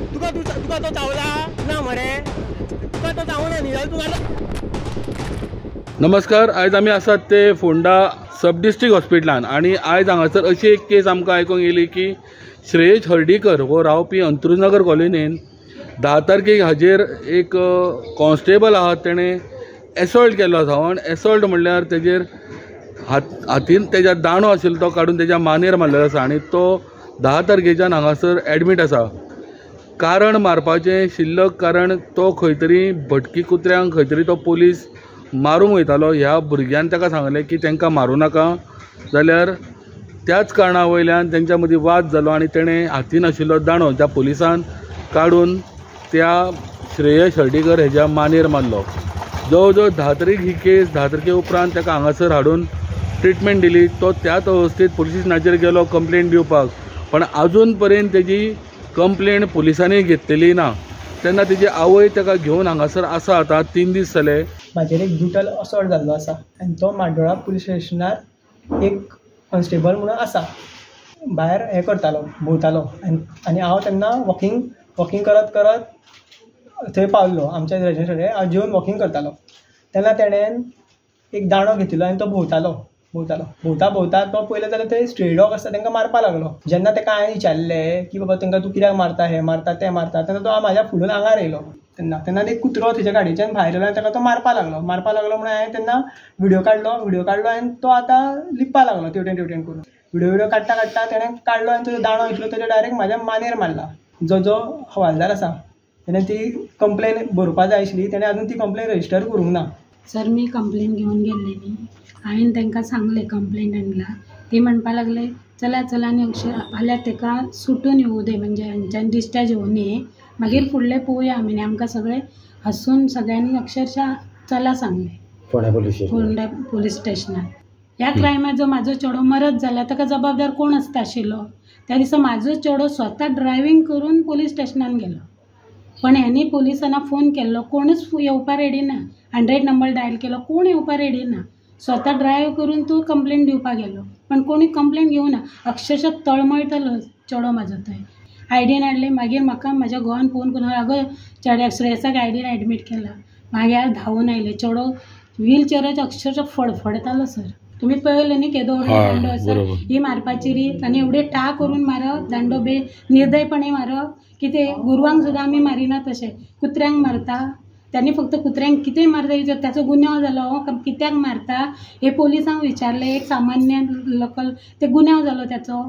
तुका तुका तो चावला ना मरे, तुका तो चावना न्ही जाल्यार तुका. नमस्कार, आयज आमी आसात ते फोंडा सब डिस्ट्रिक्ट हॉस्पिटलान आनी आयज हांगासर अशी एक केस आमकां आयकूंक येयली की श्रेयश हर्डीकर हो रावपी अंत्रुजनगर कॉलनीन 10 तारखेक हाजेर एक कॉन्स्टेबल आहा तेणें एसॉल्ट केल्लो आसा. आनी एसॉल्ट म्हणल्यार तेजेर हातीन तेज्या दांडो आशिल्लो तो काडून तेज्या मानेर मारलेलो आसा आनी तो 10 तारखेच्यान हांगासर एडमीट आसा. कारण मारपाचें शिल्लक कारण तो खंय तरी भटकी कुत्र्यांक खंय तरी तो पोलीस मारूंक वयतालो. ह्या भुरग्यान ताका सांगलें की तांकां मारूं नाका, जाल्यार त्याच कारणा वयल्यान तेंच्या मदीं वाद जालो आनी तेणें हातीन आशिल्लो दांडो त्या पोलिसान काडून त्या श्रेयश हर्डीकर हेज्या मानेर मारलो. जवळ जवळ 10 तारीख ही केस, 10 तारखे उपरांत ताका हांगासर हाडून ट्रिटमेंट दिली. तो त्याच अवस्थेत पुलीस स्टेशनाचेर गेलो कंप्लेन दिवपाक, पण अजून पर्यंत तेजी कंप्लेन पुलिसांनी घेतलेली ना. तेन्ना तेजी आवय ताका घेवन हांगासर आसा आतां 3 दीस जाले. म्हाजेर एक ब्रुटल असॉल्ट जाल्लो आसा आनी तो म्हाड्डोळा पुलीस स्टेशनार एक कॉन्स्टेबल म्हणून आसा, भायर हें करतालो, भोंवतालो. आनी हांव तेन्ना वॉकिंग करत करत थंय पावल्लो आमच्या रेजिडेन्स कडेन. हांव जेवन वॉकिंग करतालो तेन्ना तेणेन एक दांडो घेतिल्लो आनी तो भोंवतालो भोंवतालो भोंवता भोंवता तो पयलें जाल्यार थंय स्ट्रे डॉग आसता तांकां मारपाक लागलो. जेन्ना ताका हांवें विचारलें की बाबा तांकां तूं कित्याक मारता, हें मारता तें मारता, तेन्ना तो म्हाज्या फुडून आंगार येयलो. तेन्ना तेन्ना एक कुत्रो थंयच्या गाडयेच्यान भायर येयलो आनी ताका तो मारपाक लागलो. मारपाक लागलो म्हणून हांवें तेन्ना व्हिडियो काडलो आनी तो आतां लिपपाक लागलो तेवटेन तेवटेन करून. व्हिडियो काडटा काडटा तेणें काडलो आनी तो दांडो इतलो तेज्या डायरेक्ट म्हाज्या मानेर मारला. जो जो हवालदार आसा तेणें ती कंप्लेन बरोवपा जाय आशिल्ली, तेणें आजून ती कंप्लेन रजिस्टर करूंक ना. सर, मी कंप्लेन घेवन गेल्ली न्ही, हांवें तांकां सांगलें कंप्लेन आणला. ती म्हणपाक लागले चला चला आनी फाल्यां ताका सुटून येवूं दे, म्हणजे हांच्यान डिस्चार्ज येवं न्ही, मागीर फुडलें पळोवया आमी. आमकां सगळें हसून सगळ्यांनी अक्षरशः चला सांगलें फोंडा पुलीस स्टेशनार. ह्या क्रायमार जो म्हाजो चेडो मरत जाल्यार ताका जबाबदार कोण आसता आशिल्लो? त्या दिसा म्हाजो चेडो स्वता ड्रायव्हींग करून पुलीस स्टेशनान गेलो, पण ह्यांनी पोलिसांना फोन केल्लो, कोणूच येवपा रेडी ना. 100 नंबर डायल केलो, कोण येवपा रेडी ना. स्वता ड्रायव्ह करून तूं कंप्लेन दिवपाक गेलो, पण कोणी कंप्लेन घेवना. अक्षरशः तळमळटलो चेडो म्हाजो थंय. आयडीन हाडली, मागीर म्हाका म्हाज्या घोवान फोन करून आगो चेड्याक श्रेयसाक आयडीन एडमीट केला. मागीर हांव धांवून आयलें. चेडो व्हीलचेराचेर अक्षरशः फडफडतालो. सर, तुमी पळयलें न्ही केदो व्हडलो दांडो आसा, ही मारपाची रीत आनी एवढे टा करून मारप, दांडो बे निर्दयपणे मारप. कितें गोरवांक सुद्दां आमी मारिना तशें, कुत्र्यांक मारता. त्यांनी फक्त कुत्र्यांक कितें मारता ताचो गुन्यांव जालो, कित्याक मारता हे पोलिसांक विचारलें. एक सामान्य लोकल ते गुन्यांव जालो ताचो.